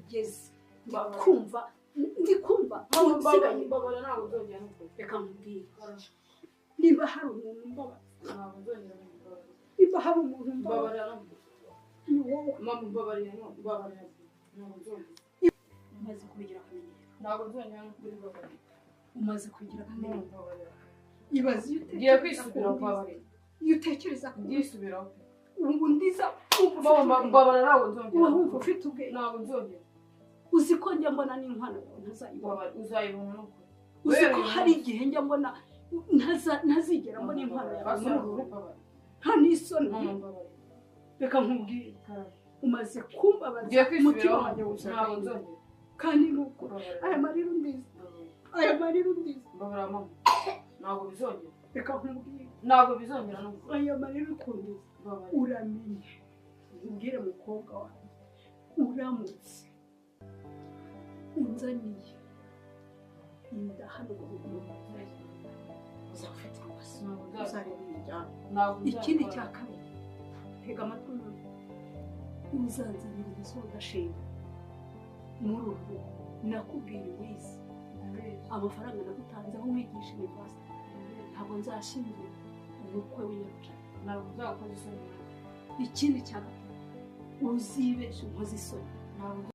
bigeze, ndi kumva, ndi kumva Mama, nsigaye. mbabarira, ntabwo nzongera n'ukuri. Reka nkubwire, niba hari umuntu mbabaza, Ntabwo nzongera, mbabarira. niba hari umuntu mbabaza, Mbabarira n'ukuri. ni wowe. Mama, mbabarira, mbabarira, ntabwo nzongera. Umaze kubigira akamenyero. Ntabwo nzongera n'ukuri, mbabarira. Umaze kubigira Mama, akamenyero. mbabarira. Ibaze iyo Ngiye utekereza kwisubiraho. ku ndiza, Mbabarira. iyo utekereza ku Ndisubiraho. Ubu ndiza wumva ufite Mama, ubwenge. mbabarira, ntabwo nzongera. Uba wumva ufite ubwenge? Ntabwo nzongera. Uzi ko njya mbona n'inkwano yawe ntazayibona? Mbabarira, uzayibona n'ukuri. Uzi ko Uhereye hari umunsi. igihe njya mbona ntazigera mbona inkwano yawe muri uru rugo? Mbabarira. Nta n'isoni? Mama, mbabarira. Reka nkubwire, umaze kumbabaza, Ngiye umutima kwisubiraho, wanjye wuzuye ntabwo agahinda. nzongera. Kandi ni ukuri, Mbabarira. aya marira undiza, Mbabarira. aya marira undiza. Mbabarira mama, ntabwo bizongera. Reka nkubwire. Ntabwo bizongera n'ukuri. Aya marira ukundiza, Mbabarira. uramenye nkubwire, mukobwa wanjye, uramutse unzaniye inda hano mu rugo, uzaba ufite ibibazo, uzareba umuryango. Ntabwo Ikindi nzabikora. cya kabiri, tega amatwi unyumve, uzanzanira umusore udashinga muri uru rugo, nakubwiye wize, amafaranga nagutanzeho wigisha university, ntabwo nzashingira umukwe w'inyarucana. Ntabwo nzagukoza isoni. Ikindi cya gatatu, uzibeshe unkoze isoni. Ntabwo.